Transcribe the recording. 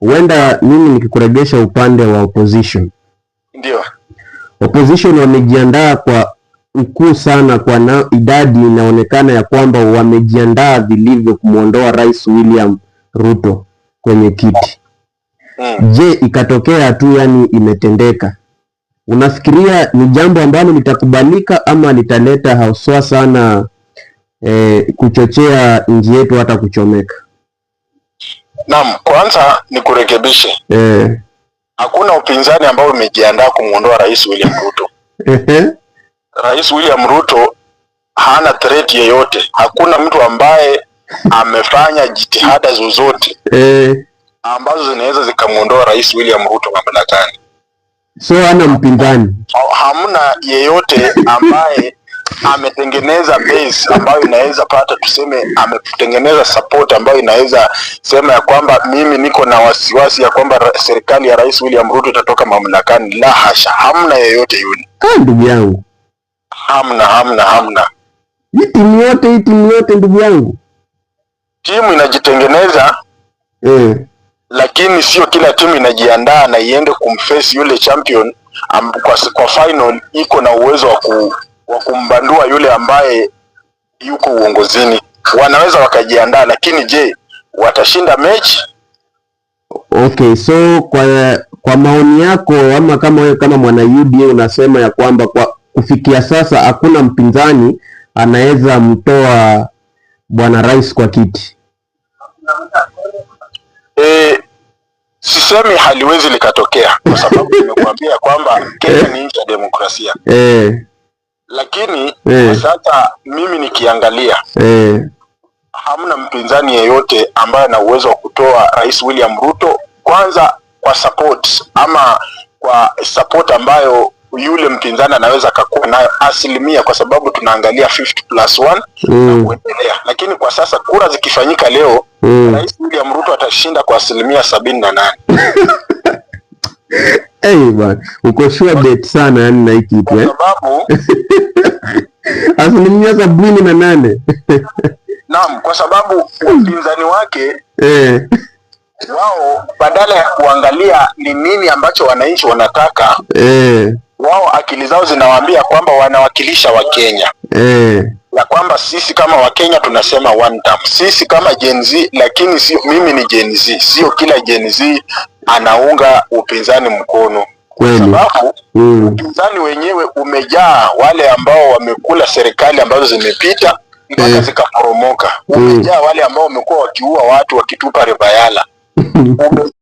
Huenda mimi nikikuregesha upande wa opposition. Ndio. Opposition wamejiandaa kwa ukuu sana, kwa na idadi inaonekana ya kwamba wamejiandaa vilivyo kumwondoa Rais William Ruto kwenye kiti. Je, ikatokea tu yani imetendeka, unafikiria ni jambo ambalo litakubalika ama litaleta haswa sana kuchochea nchi yetu hata kuchomeka? Naam, kwanza nikurekebishe. Hakuna upinzani ambao umejiandaa kumwondoa Rais William Ruto. Rais William Ruto hana threat yeyote. Hakuna mtu ambaye amefanya jitihada zozote ambazo zinaweza zikamwondoa Rais William Ruto mamlakani. So hana mpinzani. Hamna yeyote ambaye ametengeneza base ambayo inaweza pata, tuseme ametengeneza support ambayo inaweza sema ya kwamba mimi niko na wasiwasi ya kwamba serikali ya Rais William Ruto itatoka mamlakani. La hasha, hamna yeyote yule. Ah, ndugu yangu. Hamna, hamna, hamna. Hii timu yote, hii timu yote, ndugu yangu. Timu inajitengeneza lakini sio kila timu inajiandaa na iende kumface yule champion kwa final iko na uwezo wa kumbandua yule ambaye yuko uongozini. Wanaweza wakajiandaa, lakini je, watashinda mechi? Okay, so kwa maoni yako ama kama wewe kama mwana UDA unasema ya kwamba kwa kufikia sasa hakuna mpinzani anaweza mtoa bwana rais kwa kiti. E, sisemi haliwezi likatokea kwa sababu nimekuambia kwamba Kenya ni nchi ya demokrasia, lakini kwa sasa mimi nikiangalia hamna mpinzani yeyote ambaye ana uwezo wa kutoa Rais William Ruto, kwanza kwa support ama kwa support ambayo yule mpinzani anaweza akakuwa nayo asilimia, kwa sababu tunaangalia 50 plus 1 na kuendelea. Lakini kwa sasa kura zikifanyika leo, Rais William Ruto atashinda kwa 78%. Hey, bwana, uko sure bet sana yani na hii kitu Kwa eh? sababu 78%. Naam, kwa sababu wapinzani wake wao badala ya kuangalia ni nini ambacho wananchi wanataka, wao akili zao zinawaambia kwamba wanawakilisha Wakenya, ya kwamba sisi kama Wakenya tunasema one term, sisi kama Gen Z, lakini sio mimi ni Gen Z, sio kila Gen Z anaunga upinzani mkono, kwa sababu upinzani wenyewe umejaa wale ambao wamekula serikali ambazo zimepita mpaka zikaporomoka, umejaa wale ambao wamekuwa wakiua watu wakitupa River Yala.